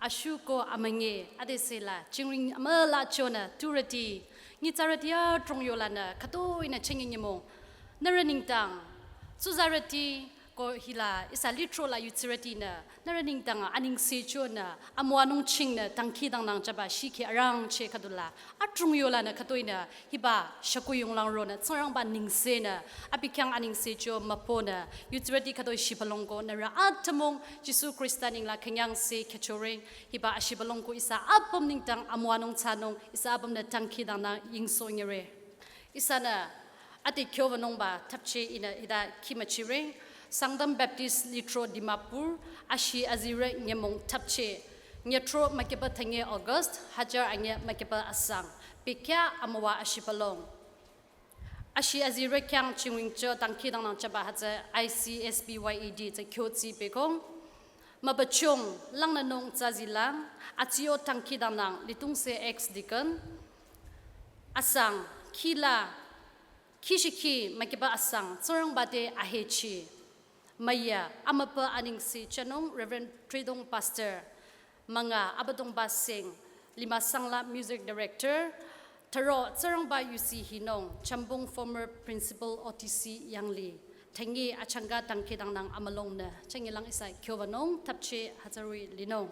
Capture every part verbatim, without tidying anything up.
Ashuko amünge, adesela, jingring amüla chonü, turüti, nyitsarüti atrong yolanü, khütoinü chengingimo, nührü nengdang, tsuzarüti, ko hila, ihsa lithro la yutsirütinü, nührü nengdang anengse chonü, amüwanung chingnü, dangkhidangnang jüba shikhe arangcheh khüdula, atrong yolanü khütoinü, hiba shakuyonglang ronü, Tsingrangba nengsenü, abi khyang anengse cho mübünü, yutsirüti khütoi shibülung ko, nührü atümung, Jisu Khrista nengla künyangse khyüchore, hiba ashibülung ko ihsa apüm nengdang amüwanung thsanung, ihsa apümnü dangkhidangnang yingsonyire. Ihsanü, ade kyobanungba thapcheh ihnü hita khimüchire, Sangtam Baptist Lithro Dimapur, ashi azirü nyümong thapcheh, nyütro mükiba thünye August, hajar anyüh mükiba asang, bekhyah amüwa ashibülung. Ashi azirü khyang jingring cho dangkhidangnang jüba hütsü I C S B Y E D tsü kyotsi bekong. Mübüchung, langnünung tsü zilang, atsio dangkhidangnang, litungse ex-deacon, asang, khila, khishikhi, mükiba asang, Tsingrangba te ahechi. Müya, amübü anengse chonung, Reverend Tridong Pastor. Münga, Abüdongba Singh, Limasangla Music Director. Thüro, Tsingrangba yusi hinung, Chambung former Principal O T C Yangli. Thünye achangka dangkhidangnang amülungnü, chünyelang ihsa kyobanung, thapcheh hütsürü linung.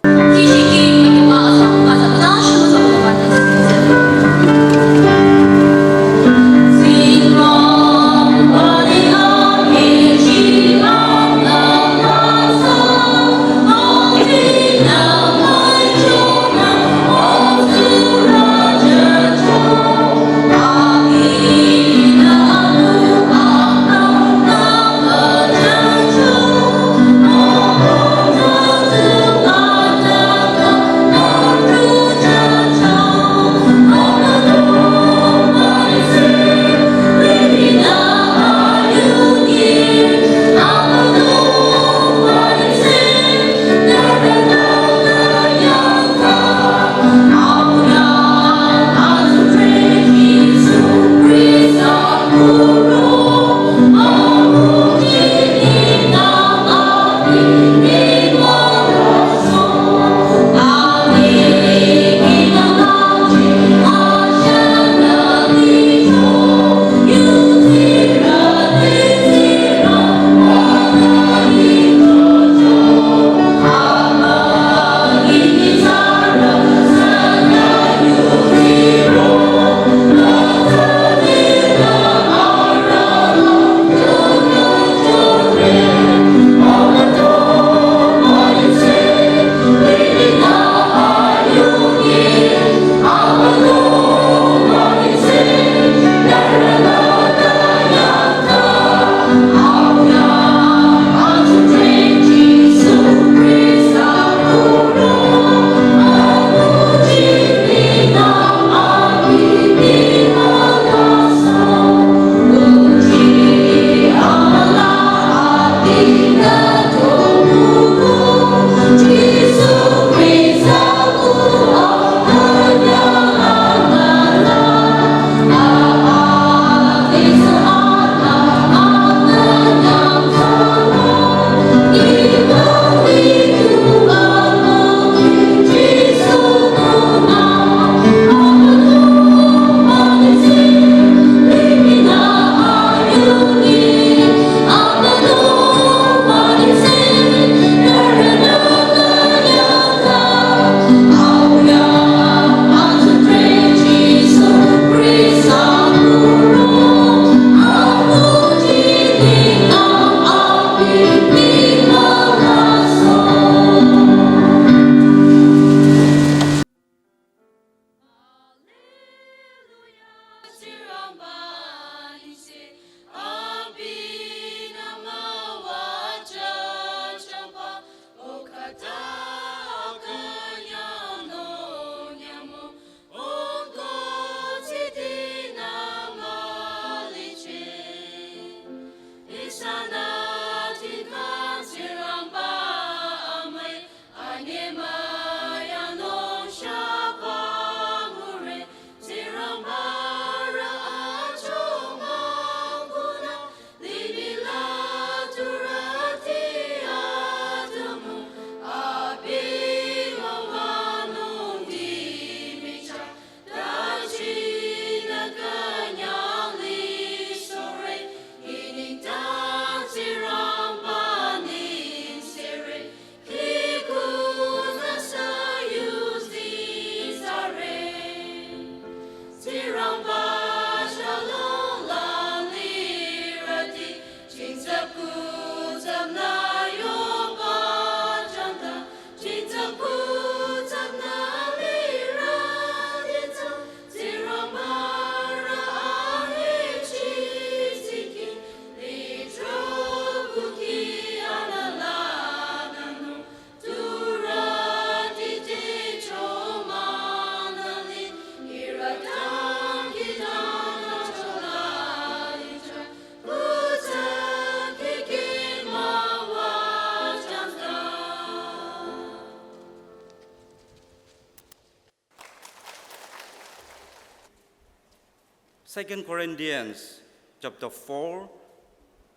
Second Corinthians chapter four,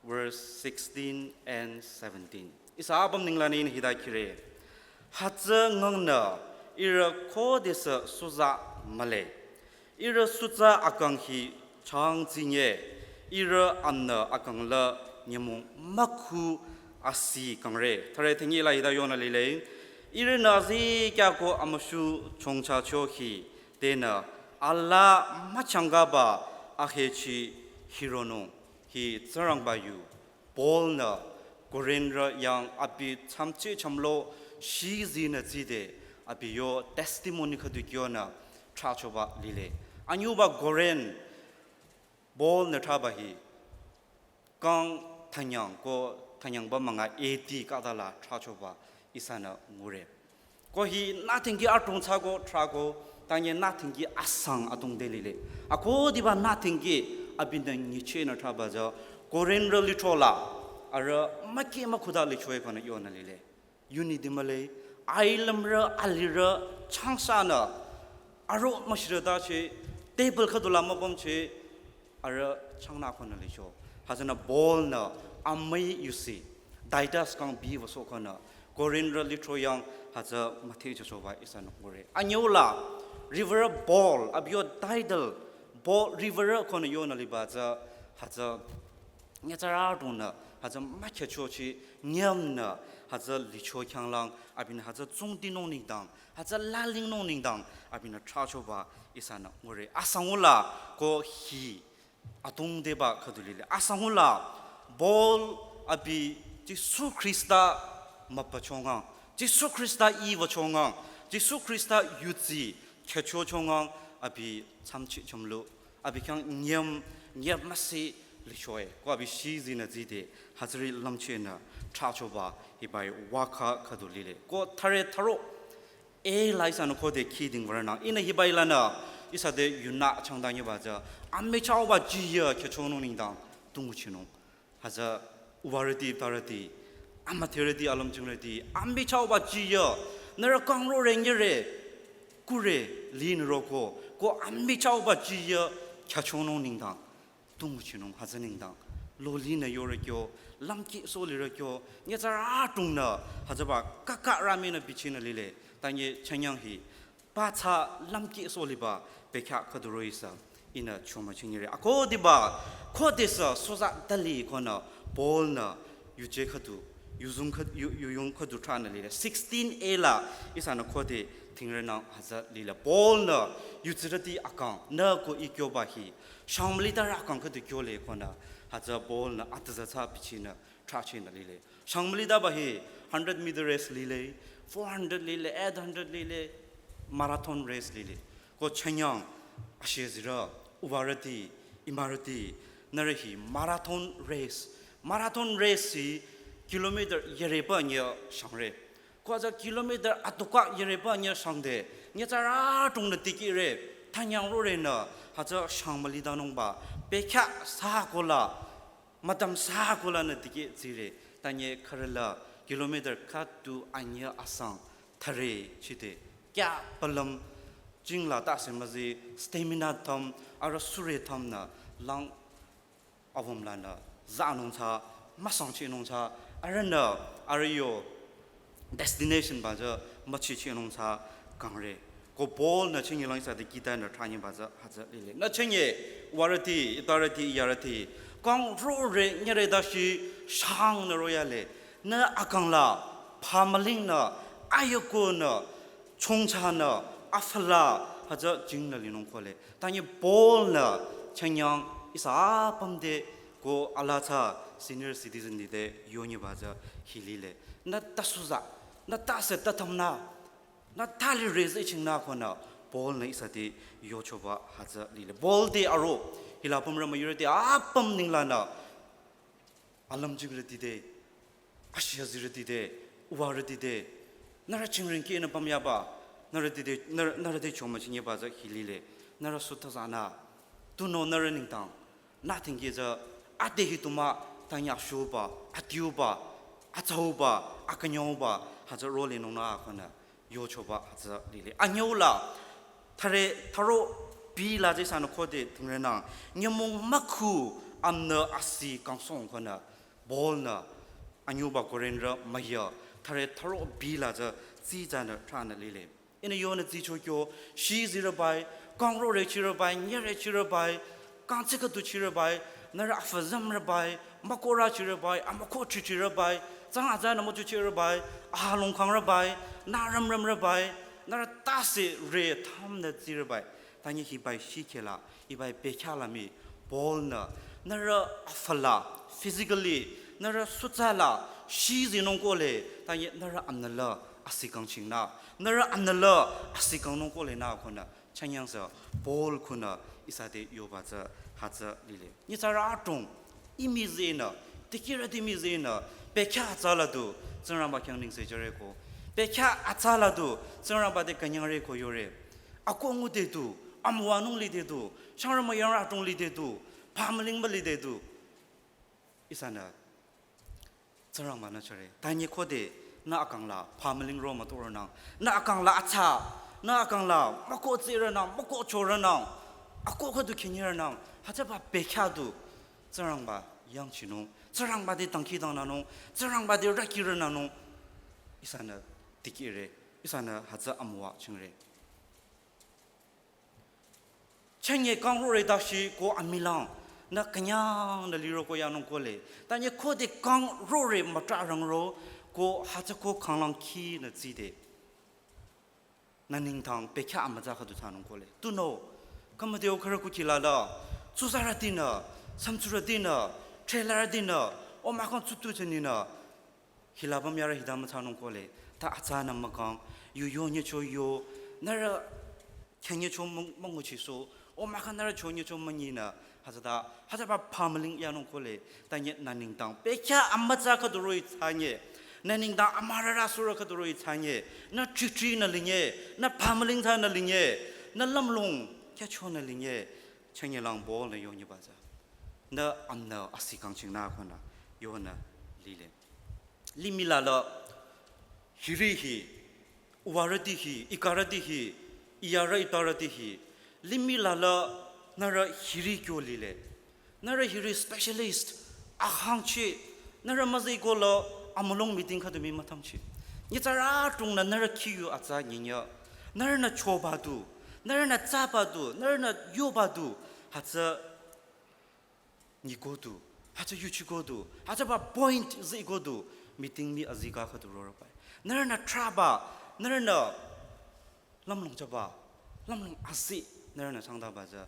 verse sixteen and seventeen. Ihsa apüm ninglang ihnü hita khire. Hütsü ngangnü ihrü khodesü suza mühle. Ihrü suza akang hi changtsinye. Ihrü amnü akang la nyümong mükhu asi kangre. Thare thengi la hita yonü lile. Ihrünü azikyah ko amüshu chongchacho hi tenü alaa müchangkaba ahechi hironung. Hi Tsingrangba yu Paul-nü Korinthrü yang abi chamchi chamlo shizinü tside abi yo testimony khüdu kyonü thrachoba lile. Anyüba Korinth Paul-nü thraba hi kang thanyang ko thanyangba münga A D khütala thrachoba ihsanü ngure. Ko hi nothing ki atung thsako thrako, tanye nothing ki asang atung de lile. Akhudiba nothing ki abinü nyichehnü thraba tsü Korinthrü lithro la arüh müki mükhuda lichoe konü yonü lile. Unity mühle, ailümrü, alirü, changsanü, aro müshirü dachi, table khüdula mübümchi, arüh changnü konü licho. Hütsünü Paul-nü amüi yusi, Titus kang bi wüsoh konü, Korinthrü lithro yang hütsü müthehchochoba ihsanü ngure. Anyüla, Reverend Paul, abi yo title, Paul Reverend konü yonü liba tsü, hütsü nyitsarü dungnü, hütsü mükhehchochi nyümnü, hütsü licho khyanglang, abinü hütsü tsungtinung nengdang, hütsü lalingnung nengdang, abinü thrachoba ihsanü ngure. Asangula ko hi atungdeba khüdu lile. Asangula Paul abi Jisu Khrista müpachongang, Jisu Khrista iwüchongang, Jisu Khrista yudsi khehchochongang abi chamchi chamlo abi khyang nyüm, nyüm müsi lichoe. Ko abi shizinü tside hütsüri lümchehnü thrachoba hibai wakha khüdu lile. Ko thare tharo A la ihsanü khode khiding würenang. Ihnü hibai lanü ihsa te yunü changdang yiba tsü amüi chauba jiya khehchonung nengdang tunguchinung. Hütsü uwarüti, tarüti, amüdherüti, alümjingrüti, amüi chauba jiya, nührü kangrore nyire, kure, linroko, ko amüi chauba jiya, khehchonung nengdang, tunguchinung hütsü nengdang, lolinü yore kyo, lümki solire kyo, nyitsarü dungnü, hütsüba kaka rüminü bichinü lile, tanye chanyang hi, pathsa lümki soliba bekhyah khüdu roh-i sü ihnü chomüchinyire. Akhudiba khodesü suza dali konü Paul-nü yuje khüdu, yuzung khü-, yu-, yuyung khüdu thranü lile. Sixteen A la ihsanü khode thingrenang hütsü lile. Paul-nü yuzirüti akang nü ko ikyoba hi shangmülitarü akang khüdu kyole konü hütsü Paul-nü atüza tsü bichinü thrachinü lile. Shangmülitaba hi hundred meter race lile, four hundred lile, eight hundred lile, marathon race lile. Ko chanyang ashezirü, uwarüti, imarüti, nührü hi marathon race. Marathon race hi kilometer yürüba nyü shangre. Ko hütsü kilometer atukah yürüba nyü shangde, nyitsarü dungnü tikire, thanyang rorenü, hütsü shangmülitanungba, bekhyah sü kola, mütam sü kolanü dikeh tsire, tanye khürüla kilometer khüdu anyü asang thare chide. Kya palüm jingla tase müzi stamina tam, arüh sure tamnü lang awüm lanü zanung tsü, müsangchinung tsü, arühnü, arüh yo, destination ba tsü müchichinung tsü kangre. Ko Paul-nü chingi lang ihsa te kitanü thranyiba tsü hütsü lile. Nü chingi uwarüti, itarüti, iyarüti, kangrore nyire dashi shangnü royale. Nü akang la, phamülingnü, ayükonü, chongchanü, afala, hütsü jingnü linung kole. Tanye Paul-nü chanyang ihsa apüm te ko alaa tsü senior citizen ti te yonyiba tsü hi lile. Nü ta suza, nü tase ta tamnü, nü ta lire zeh chingnü konü Paul-nü ihsa te yochoba hütsü lile. Paul te aro hila pümrü müyurüti apüm ninglanü alümjingrüti te, ashiyazirüti te, uwarüti te, nührü chingring kinü pümyaba, nührüti te, nührü, nührü te chomüchinyiba tsü hi lile, nührü sutazanü, tunüo nührü nengdang, nothing ki tsü, ade hi tumü, tanye ashuba, adiuba, atsauba, akünyangba, hütsü rolenungnü konü, yochoba hütsü lile. Anyüla, thare, tharo, Bi la tsü ihsanü khode tümrenang, nyümong mükhu amnü asi kangsong konü, Paul-nü, anyüba Korintrü müya, thüre thüro bi la tsü, tsitsanü thranü lile. Ihnü yonü tsicho kyo, shi zirübai, kangrore chirübai, nyere chirübai, kangtsi khüdu chirübai, nührü afü zümrübai, mükorü chirübai, amüko chi chirübai, tsang aza nü müju chirübai, ahalong kangrübai, nü rümrümrübai, nührü tase re thamnü tsirübai. Tanyi hibai shikhe la, hibai bekhyah la mii, Paul-nü, nührü afü la, physically, nührü sutsa la, shi zinung kohle, tanyi nührü amnü la, asi kangchingnü, nührü amnü la, asi kangnung kohle nü konü, chanyang sü, Paul kunü, ihsa te yoba tsü, hütsü lile. Nyitsarü adrong, imi zinü, tikirüti mii zinü, bekhyah atsa la du, Tsingrangba khyang ningse jüre ko. Bekhyah atsa la du, Tsingrangba te künyangre ko yore. Ako ngude du, amüwanung lide du, shangrü müyangrü adrong lide du, phamüling mülide du. Ihsanü, Tsingrangba-nü chore. Tanyi khode, nü akang la, phamüling ro mütoronang. Nü akang la atsa, nü akang la, müko tsirünang, müko chorünang. Ako khüdu khenyirünang, hütsüba bekhyah du, Tsingrangba yangchinung, Tsingrangba te dangkhidangnangnung, Tsingrangba te rakirünangnung. Ihsanü tikire, ihsanü hütsü amüwa chingre. Chanye kangrore dashi ko amilang, nü künyangnü liro ko yanung kohle. Tanyi khode kangrore mütrarangro ko hütsü ko kanglang kinü tside. Nü nengdang bekhyah amütsa khüdu thsanung kohle. Tunüo, khümüdeo khürü kukhi la la, tsuzarütinü, samtsurütinü, trailerütinü, o mahkhang tsutu cheninü, hila bam yarü hita müthsanung kohle, ta atsanü mükang, yu yo nyecho yo, nührü khenyecho mü-, münguchiso, o mahkhang nührü cho nyecho münyinü, hütsüta, hütsüba phamüling yanung kohle, tanyi nü nengdang, bekhyah amütsa khüdu roh-i thsanye, nü nengdang amürara surü khüdu roh-i thsanye, nü chitri nü linye, nü phamüling thsanü linye, nü lümlong, kyacho nü linye, chanye lang Paul-nü yonyiba tsü. Nü amnü asi kangchingnü konü, yonü lile. Limih la la, hiri hi, uwarüti hi, ikarüti hi, iyarü itarüti hi, limih la la, nührü hiri kyo lile. Nührü hiri specialist, ahangchi, nührü müziko la, amülung meeting khüdu mii müthamchi. Nyitsarü adrongnü nührü khiyu atsa nyinya, nührünü choba du, nührünü tsaba du, nührünü yoba du, hütsü nyiko du, hütsü yuchiko du, hütsüba point ziko du, meeting mii azikeh khüdu rorübai. Nührünü trahba, nührünü lümlong chaba, lümlong azi, nührünü changdaba tsü,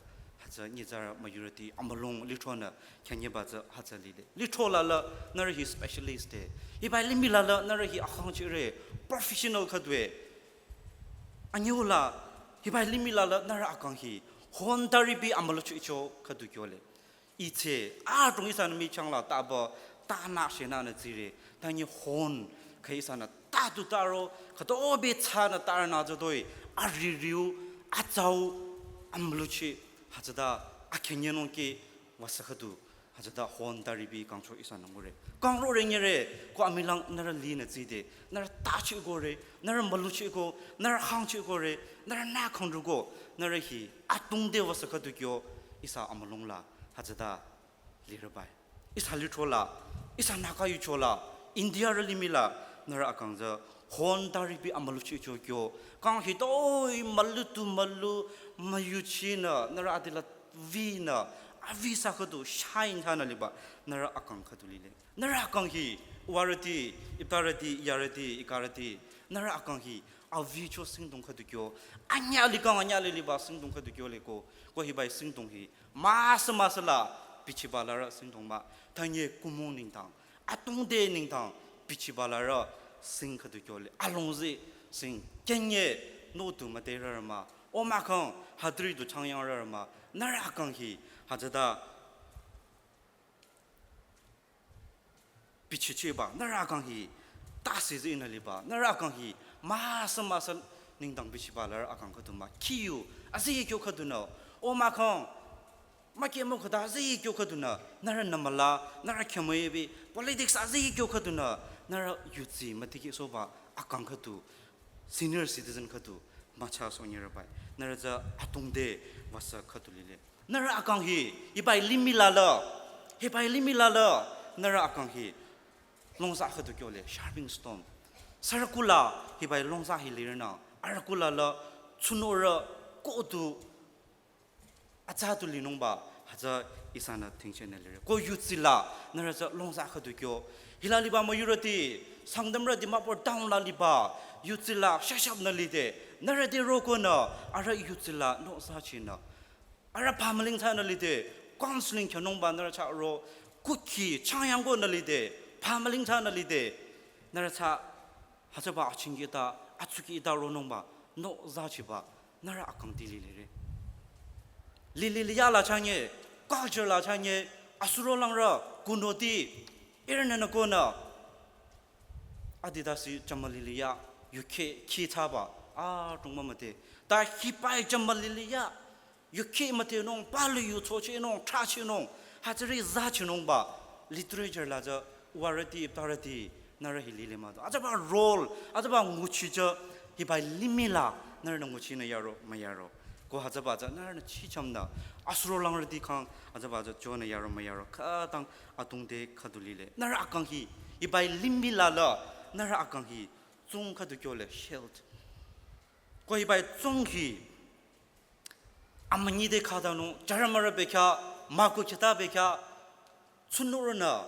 hütsü nyitsarü majority amülung lithronü khenyiba tsü hütsü lile. Lithro la la, nührü hi specialist de. Hibai limih la la, nührü hi ahangchire, professional khüdue. Anyüla, hibai limih la la, nührü akang hi, hon taripi amüluchicho khüdu kyole. Ite, adrong ihsanü michang la taba, tanü shenü nü tsire, tanyi hon, kha ihsanü tatu taro, khütobe tsünü tarünü tsütoi, aririu, atsau, amüluchi, hütsüta, akhenyenung ke, wasa khüdu, hütsüta hon taripi kangcho ihsanü ngure. Kangrore nyire, ko amilang nührü linü tside, nührü tachikore, nührü müluchiko, nührü hangchikore, nührü nü kangruko, nührü hi, atungde wasa khüdu kyo, ihsa amülung la, hütsüta lirübai. Ihsa lithro la, ihsa Naga yucho la, India rü limih la, nührü akang tsü, hon taripi amüluchicho kyo, kang hitoi mülu tu mülu, müyuchinü, nührü adila vinü, avisa khüdu, shine thsanü liba, nührü akang khüdu lile. Nührü akang hi, uwarüti, itarüti, iyarüti, ikarüti, nührü akang hi, avicho singdong khüdu kyo, anya likang anya liliba singdong khüdu kyo leko, ko hibai singdong hi, müsa müsa la, bichiba larü singdong mah, tanyi kumung nengdang, atungde nengdang, bichiba larü sing khüdu kyole, alongzi sing, kenye, no tu müde rarü mah, o mahkhang, hadri tu changyang rarü mah, nührü akang hi, hütsüta, bichichiba, nührü akang hi, tasi zi inü liba, nührü akang hi, müsa müsa nengdang bichiba larü akang khüdu mah, khiyu, azi kyo khüdunü, o mahkhang, müke mo khüta azi kyo khüdunü, nührü nümüla, nührü khyamüibi, politics azi kyo khüdunü, nührü yudsi mütiki soba akang khüdu, senior citizen khüdu, mücha sonyerübai. Nührü tsü atungde wüsü khüdu lile. Nührü akang hi, hibai limih la la, hibai limih la la, nührü akang hi longza khüdu kyole, sharpening stone. Sürükula hibai longza hi lirünü, arükula la tsunurü ko du atsa du linungba, hütsü ihsanü tingchenü lire. Ko yutsila, nührü tsü longza khüdu kyo. Hila liba müyurüti, Sangtamrü Dimapur town la liba, yutsila shashap nü lide, nührü te rokonü, arüh yutsila longza chinü. Arüh pamüling thsanü lide, counseling khyünungba nührü chah ro, kuki, changyangko nü lide, pamüling thsanü lide, nührü tsü, hütsüba achingki ta, atsuki ta ronungba, longza chiba, nührü akang ti lilire. Lili liya la chanye, culture la chanye, asuro langrü, kunoti, ihrünü nü konü. Adidasi chama lili ya, yuke ki thaba, a, tungma mate. Ta hibai chama lili ya, yuke mate nung, pali yu choche nung, trache nung, hütsüri zache nungba, literature la tsü, warüti, parüti, nührü hi lile mado. Hütsüba role, hütsüba nguchi tsü, hibai limih la, nührünü nguchinü yaro, müyaro. Ko hütsüba tsü, nührünü chichamnü, asuro langrüti kang, hütsüba tsü, chonü yaro, müyaro. Khütang atungde khüdu lile. Nührü akang hi, hibai limih la la, nührü akang hi, tsung khüdu kyole, shield. Ko hibai tsung hi, amünyi de khüdanung, jaramara bekya, mako kita bekya, tsunurünü,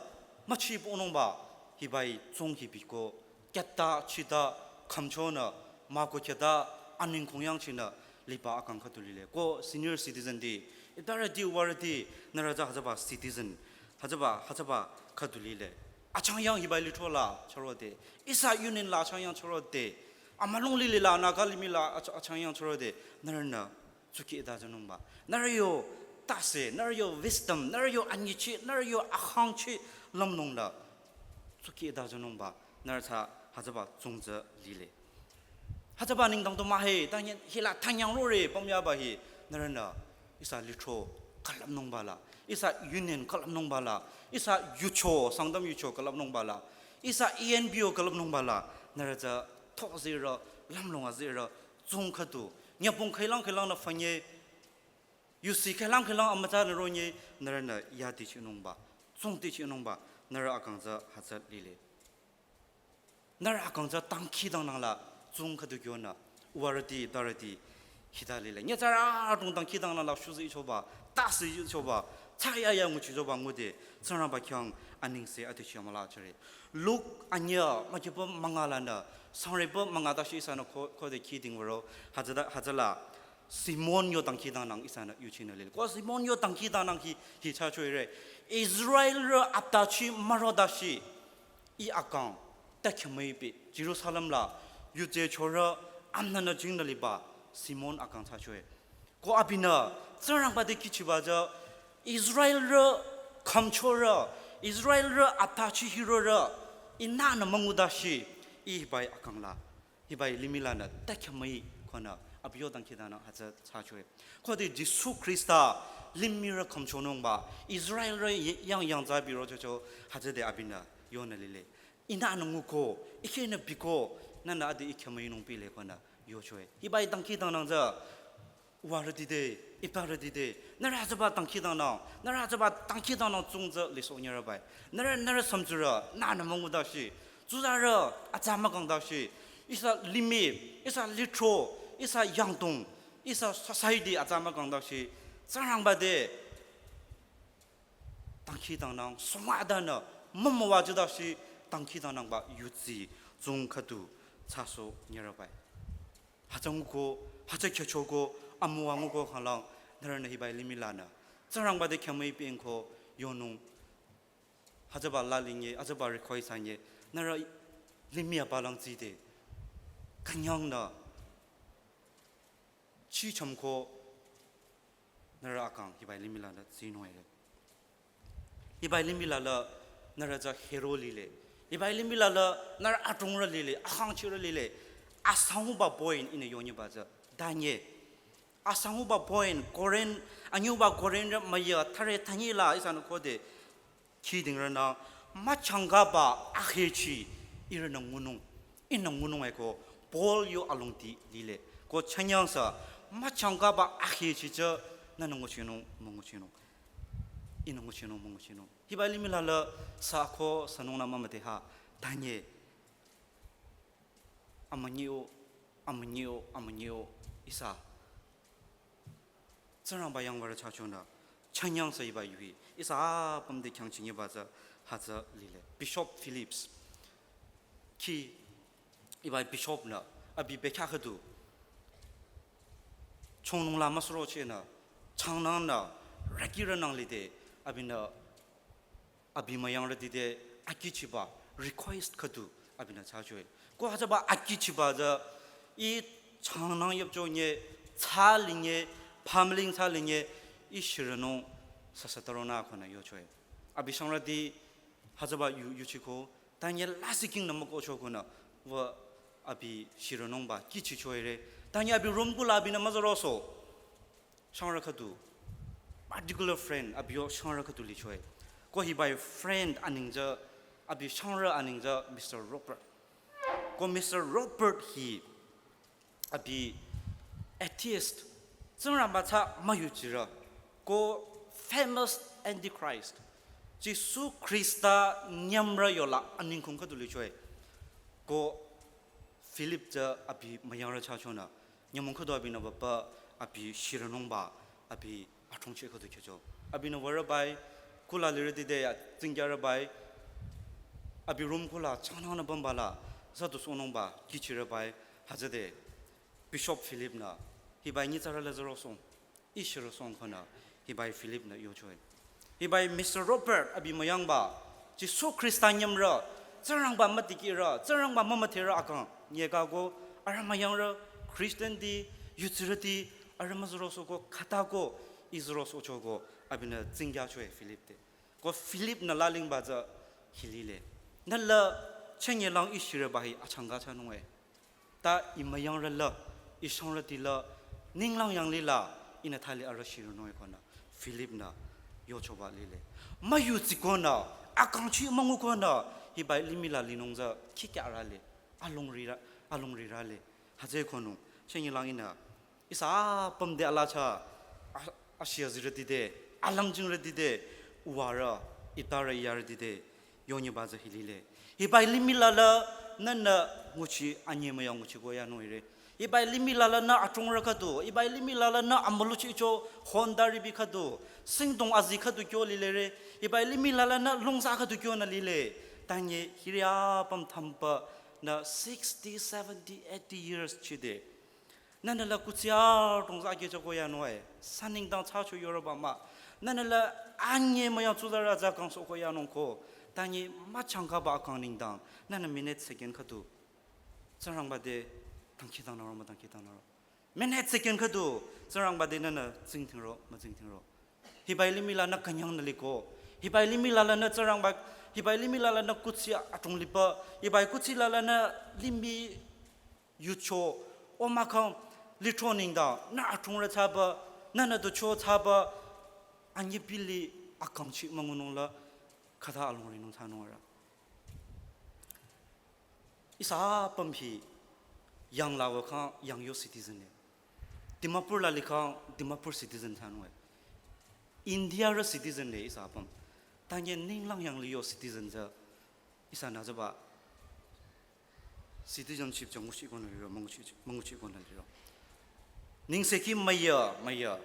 müchi bonungba, hibai tsung hi biko, kyata, chita, khümchonü, mako kita, aning kongyang chinü, liba akang khüdu lile. Ko senior citizen di, itarüti warüti, nührü tsü hütsüba citizen, hütsüba, hütsüba khüdu lile. Achangyang hibai lithro la, chürode. Ihsa union la achangyang chürode. Amülung lili la, Naga limih la, ach-, achangyang chürode. Nührünü, tsuki ita tsünungba. Nührü yo tase, nührü yo wisdom, nührü yo anyichi, nührü yo akhangchi lümnung la. Tsuki ita tsünungba. Nührü tsü hütsüba tsung tsü lile. Hütsüba nengdang tu mühe, tanye, hila tanyang rore, pamyaba hi, nührünü, ihsa lithro, külüpnungba la, ihsa union külüpnungba la, ihsa yucho, Sangtam yucho külüpnungba la, ihsa E N P O külüpnungba la, nührü tsü, thok zirü, lümlong azirü, tsung khüdu, nyapung khüilang khüilang nü fanye, yusi khüilang khüilang amütsa nü ronye, nührünü yadi chinungba, tsung ti chinungba, nührü akang tsü hütsü lile. Nührü akang tsü dangkhidangnang la tsung khüdu kyonü, warüti, darüti, hita lile. Nyitsarü adrong dangkhidangnang la shuzi choba, tasi choba, tsaya ya nguchi choba ngude, Tsingrangba khyang anengse ati chi amüla chore. Luk anyüh, mükipa münga lanü, sangreba münga dashi ihsanü ko, khode khiding würo, hütsüda, hütsüla, Simon yo dangkhidangnang ihsanü yuchinü lile. Ko Simon yo dangkhidangnang hi, hi cha choire. Israelrü aptachi müro dashi, Ih akang, ta khyamüipi, Jerusalem la, yuje chorü, amnanü jingnü liba, Simon akang thsachoe. Ko abinü, Tsingrangba te kihchiba tsü, Israelrü, khümchorü, Israelrü, aptachi hirorü, ihnünü müngudashi, ih hibai akang la, hibai limih lanü, ta khyamüi konü, abi yo dangkhidangnang hütsü thsachoe. Khode Jisu Khrista, limihrü khümchonungba, Israelrü yang yangza biro chocho, hütsüde abinü, yonü lile. Ihnünü nguko, ikhenü biko, nünü adi ih khyamüinung pile konü yochoe. Hibai dangkhidangnang tsü, warüti te, iparüti te, nührü hütsüba dangkhidangnang, nührü hütsüba dangkhidangnang tsung tsü lisoh nyürübai. Nührü, nührü samtsurü, nünü müngudashi, tsuzarü, atsa mükangdashi, ihsa limih, ihsa lithro, ihsa yangdong, ihsa society atsa mükangdashi, Tsingrangba te, dangkhidangnang, songwa adanü, mümüwa jüdashi, dangkhidangnangba yudsi, tsung khüdu, thsasoh nyürübai. Hütsü nguko, hütsü khyüchoko, amüwa nguko khanglang, nührünü hibai limih lanü. Tsingrangba te khyamüi pingko, yonung. Hütsüba lalinge, hütsüba request anye, nührü limih abalang tside. Künyangnü, chichamko, nührü akang, hibai limih lanü tsinung ere. Hibai limih la la nührü tsü hero lile. Hibai limih la la nührü adrongrü lile, akhangchirü lile. Asanguba point ihnü yonyiba tsü. Danye. Asanguba point, Korin, anyuba Korinrü müya thare tanyi la ihsanü khode. Khidingrünü, müchangkaba ahechi, ihrünü ngunung. Ihnü ngunung eko, Paul yo alongdi lile. Ko chanyang sü, müchangkaba akhi chicha, nünü nguchinung, münguchinung. Ihnü nguchinung, münguchinung. Hiba limih la la sü ko sünung nü mümüdhe ha, tanye. Amünyi-o, amünyi-o, amünyi-o, ihsa. Tsingrangba yangbarü chachonü, chanyang sü hiba yuhi, ihsa apüm te khyang chingiba tsü, hütsü lile. Bishop Phillips, ki hiba bishop nü, abi bekhyah khüdu. Chongnung la müsürochehnü, changnangnü, rüki rünang lide, abinü, abi müyangrüti te, akihchiba, request khüdu, abinü chachoe. Ko hütsüba akihchiba tsü, ih changnang yüpcho nye, tsa linye, pamling tsa linye, ih shirünung, sasa taronü konü yochoe. Abi shangrüti, hütsüba yu, yuchiko, tanye lasih kingnü mükohcho konü, wü abi shirünungba, kihchichoere. Tanye abi room kula abinü müzüroso. Shangrü khüdu, particular friend, abi yo shangrü khüdu lichoe. Ko hiba friend aneng tsü, abi shangrü aneng tsü Mister Robert. Ko Mister Robert hi, abi atheist, Tsingrangba tsü müyuchirü. Ko famous antichrist. Jisu Khrista nyümrü yola aneng kung khüdu lichoe. Ko Philip tsü abi müyangrü chachonü, nyümong khüdu abinü bapa, abi shirünungba, abi athrongcheh khüdu kyocho. Abinü würe bai, kula lirüti te ya, tsingkyarü bai, abi room kula, changnangnü bamba la, züdu sohnungba, kihchirü bai, hütsüde, Bishop Philip nü, hiba nyitsarü la zürosong. Ih shirüsong konü, hiba Philip nü yochoe. Hiba Mister Robert abi müyangba, Jisu Khrista nyümrü, Tsingrangba mütikirü, Tsingrangba mümüdherü akang, nyeka ko, arüh müyangrü, Christian ti, yutsirüti, arüh müzüroso ko, khüta ko, ih zürosocho ko, abinü tsingkyachoe Philip te. Ko Philip nü lalingba tsü hi lile. Nü la chenyelang ih shirüba hi achangka chanunge. Ta ih müyangrü la, ih shangrüti la, ninglang yanglih la, ihnü thali arüh shirünunge konü, Philip nü, yochoba lile. Müyuchi konü, akangchi müngu konü, hiba limih la linung tsü, kikya rale, alongri ra, alongri rale. Hütsü konü, chenyelang ihnü, ihsa apüm te ala cha, a, ashia zirüti te, alangjingrüti te, uwarü, itarü iyarüti te, yonyiba tsü hi lile. Hiba limih la la, nünü nguchi, anye müyang nguchi ko yanung ire. Hiba limih la la nü athrungrü khüdu, hiba limih la la nü amüluchicho, Honda ribi khüdu, singdong azi khüdu kyo lile re. Hiba limih la la nü lungsa khüdu kyonü lile. Tanye hiri apüm thampa nü sixty, seventy, eighty years chide. Nünü la kuthsi adrong tsü akehcho ko yanung e, sü nengdang thsacho yoreba mah. Nünü la anye müyang tsuzarü tsü kangsoh ko yanung ko, tanye müchangkaba akang nengdang, nünü minute second khüdu, Tsingrangba te dangkhidangnangro müdangkhidangnangro. Minute second khüdu, Tsingrangba te nünü tsingdhingro mütsingdhingro. Hiba limih la nü künyangnü liko. Hiba limih la la nü Tsingrangba, hiba limih la la nü kuthsi adrong liba, hiba kuthsi la la nü limih yucho, o mahkhang, lithro nengdang, nü athrungrü thsaba, nünü ducho thsaba, anye pili akangchi müngunung la, khüta alongrinung thsanung arüh. Ihsa apüm hi, yang la wükhang, yang yo citizen e. Dimapur la likhang, Dimapur citizen thsanung e. India rü citizen e ihsa apüm. Tanye ninglang yanglih yo citizen tsü, ihsa nü tsüba, citizenship tsü nguchi konü liro, münguchi, münguchi konü liro. Nengsekhi müya, müya.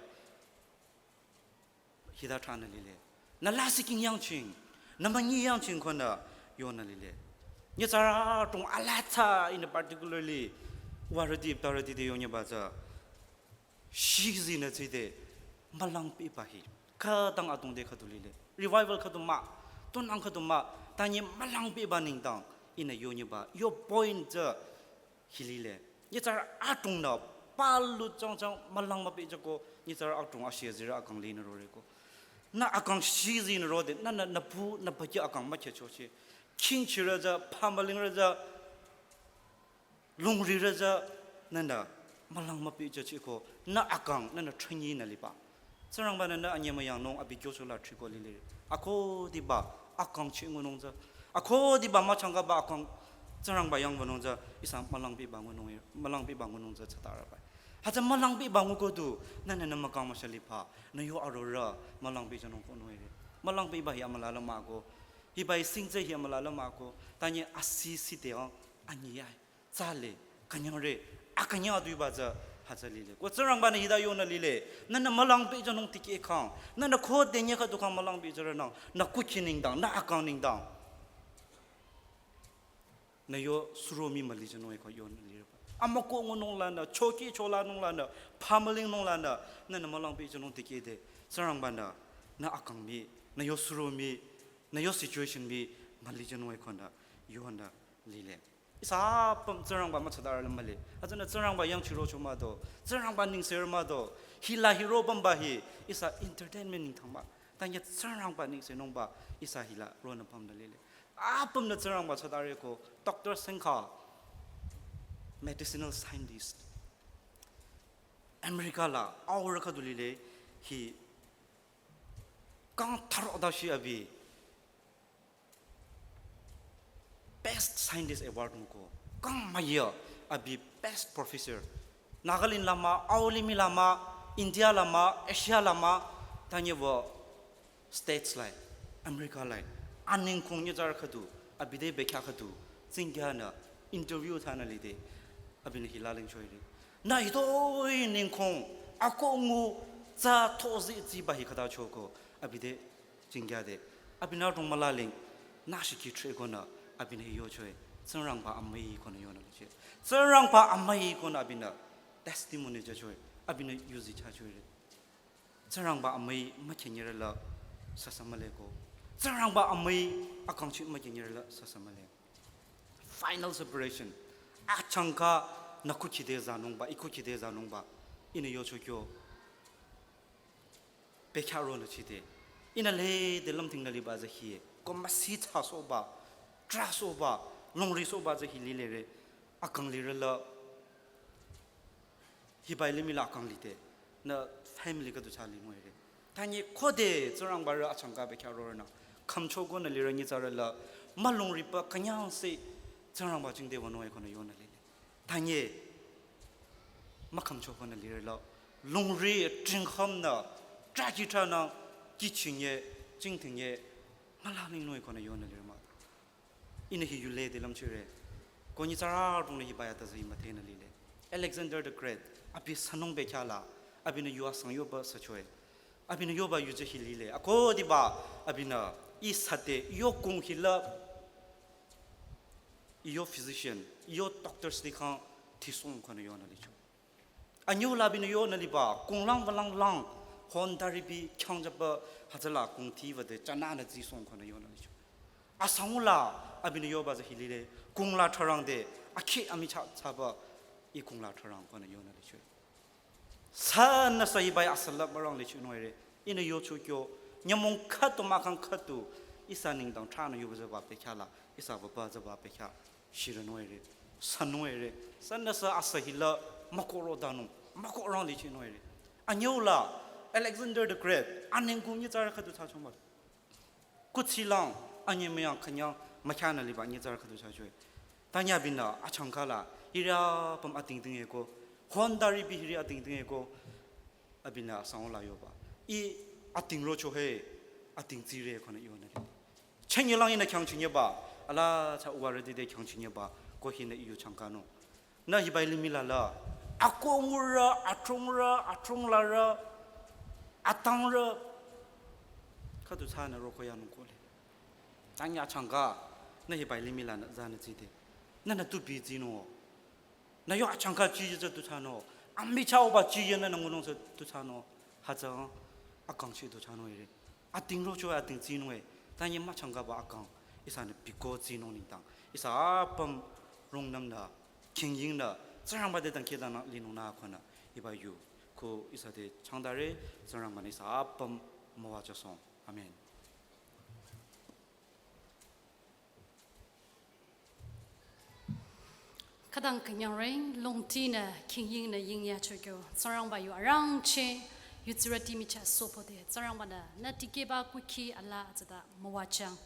Hita thranü lile. Nü lasih king yangching, nü münyi yangching konü yonü lile. Nyitsarü adrong ala tsü in particularly, uwarüti, itarüti te yonyiba tsü. Shizi nü tside, mülang piba hi. Khütang adrong te khüdu lile. Revival khüdu mah, tunang khüdu mah, tanye mülang piba nengdang, ihnü yonyiba, yo point tsü hi lile. Nyitsarü adrongnü, palu changchang mülang müpehjüko, nyitsarü adrong ashia zirü akang linü rore ko. Nü akang shizi nü rode, nü, nü, nü pu, nü paki akang mükehchoche. Khingchirü tsü, pamülingrü tsü, longrirü tsü, nünü mülang müpehjüchiko, nü akang, nünü thranyi nü liba. Tsingrangba nünü anye müyangnung abi kyocho la thriko lile. Akhudiba akangchi ngunung tsü. Akhudiba müchangkaba akang Tsingrangba yang wünung tsü ihsa mülangpiba ngunung, mülangpiba ngunung tsü tsütarübai. Hütsü mülangpiba nguko du, nünü nü mükang müshaliba, nü yo arorüh mülangpi jünung ko nung ere. Mülangpiba hi amüla la mah ko, hiba hi sing tsü hi amüla la mah ko, tanye asi site ang anyi yai, tsale, künyangre, akünyang aduiba tsü, hütsü lile. Ko Tsingrangba nü hita yonü lile, nünü mülangpi jünung tikeh kang, nünü khode nye khüdu kang mülangpi jürünang, nü kukhi nengdang, nü akang nengdang. Nü yo suro mii müli jünung eko yonü lireba. Amüko ngunung lanü, choki chola nung lanü, pamüling nung lanü, nünü mülangpi jünung tikehde, Tsingrangba nü, nü akang mii, nü yo suro mii, nü yo situation mii, müli jünung eko nü, yonü lile. Ihsa apüm Tsingrangba mütsadarü la mühle. Hütsünü Tsingrangba yangchirocho mah do, Tsingrangba nengserü mah do, hila hiro pümba hi, ihsa entertainment nengdang mah. Tanye Tsingrangba nengsenungba, ihsa hila ronü pümnü lile. Apümnü Tsingrangba tsadare ko, Doctor Sengkha, medicinal scientist. America la, aurü khüdu lile, hi, kang tharo dashi abi, Best Scientist Award nguko, kang müya, abi Best Professor. Nagaland la mah, aulimi la mah, India la mah, Asia la mah, tanye wü States lai, America lai, anengkong nyitsarü khüdu, abi te bekhyah khüdu, tsingkyanü, interview thsanü lide, abinü hila lingcho ire. Nü hitoi nengkong, ako ngu, tsü thozi tsiba hi khüta choko, abi te tsingkyade, abinü rong mülaling, nü shiki thre konü, abinü hi yochoe, Tsingrangba amüi konü yonü liche. Tsingrangba amüi konü abinü testimony jüchoe, abinü yuzi chachoe. Tsingrangba amüi mükhenyere la sasa mühle ko. Tsingrangba amüi akangchi mükhenyere la sasa mühle. Final separation. Achangka nü kukhide zanungba, i kukhide zanungba. Ihnü yocho kyo. Bekhyah ronü chide. Ihnü lede lümdhingnü liba tsü hi. Ko müsi thsasohba, trahsohba, longrisohba tsü hi lilere. Akang lire la, hiba hi limih la akang lide. Nü family khüdu thsa linung ere. Tanye khode Tsingrangba rü achangka bekhyah rorünü, khümcho konü lirü nyitsarü la, mülungriba künyangse Tsingrangba jingte wünung e konü yonü lile. Tanye, mükhümcho konü lirü la, lungri tringkhümnü, trahki trahnü, kihchinye, jingdhingnye, müla lingnung e konü yonü lirü mah. Ihnü hi yule de lümchire. Ko nyitsarü adrongnü hiba ya tazü imütenü lile. Alexander the Great, abi sünung bekhyah la, abinü yu asang yoba süchoe. Abinü yoba yuje hi lile. Akodiba, abinü, i sate, yo kung hila, i yo physician, i yo doctors likhang, thisong konü yonü licho. Anyüh la abinü yonü liba, kunglang wülang lang, hon taripi khyang jüba, hütsüla kung thi wüde, chananü zisong konü yonü licho. Asangula, abinü yoba tsü hi lile, kung la tharangde, akhi amichah thsaba, i kung la tharang konü yonü licho. Sünüsü hiba ya asala mürang licho nung ere, ihnü yocho kyo, nyümong khüdu mahkhang khüdu, ihsa nengdang trahnü yoba tsüba bekhyah la, ihsa wüba tsüba bekhyah. Shirünung ere, sünung ere, sünüsü asa hila, mükohro danung, mükohrang lichinung ere. Anyüh la, Alexander the Great, anengkong nyitsarü khüdu thsachong mah. Kuthsi lang, anyemüyang künyang, mükyanü liba nyitsarü khüdu thsachoe. Tanye abinü, achangka la, hiri apüm atingting eko, hon taripi hiri atingting eko, abinü asangula yoba. I ating rocho he, ating tsire konü yonü lile. Chenye lang ihnü khyangchinyeba, ala cha uwa rüti de khyangchinyeba, ko hinü i yu changkanung. Nü hiba hi limih la la, ako ngurü, atrungrü, atrunglarü, atangrü, khüdu thsanü roko yanung kohle. Tanye achangka, nü hiba hi limih lanü zanü tside. Nünü tupi tsinung o. Nü yo achangka chiye tsü tu thsanung o. Amichah oba chiye nünü ngunung tsü tu thsanung o. Hütsü akangchi tu thsanung ere. Ating rocho ating tsinung e, tanye müchangkaba akang, ihsanü biko tsinung nengdang, ihsa apüm rungnümnü, khingyingnü, Tsingrangba te dangkhidangnang linungnü konü, hiba yu, ko ihsa te changdare, Tsingrangbanü ihsa apüm müwajüsong. Amen. Khütang künyangre, longtinü, khingyingnü yingya chokyo, Tsingrangba yu arangcheh, yutsirüti michah sohpode, Tsingrangbanü, nü tikehba kukhi ala atsüta müwajüng.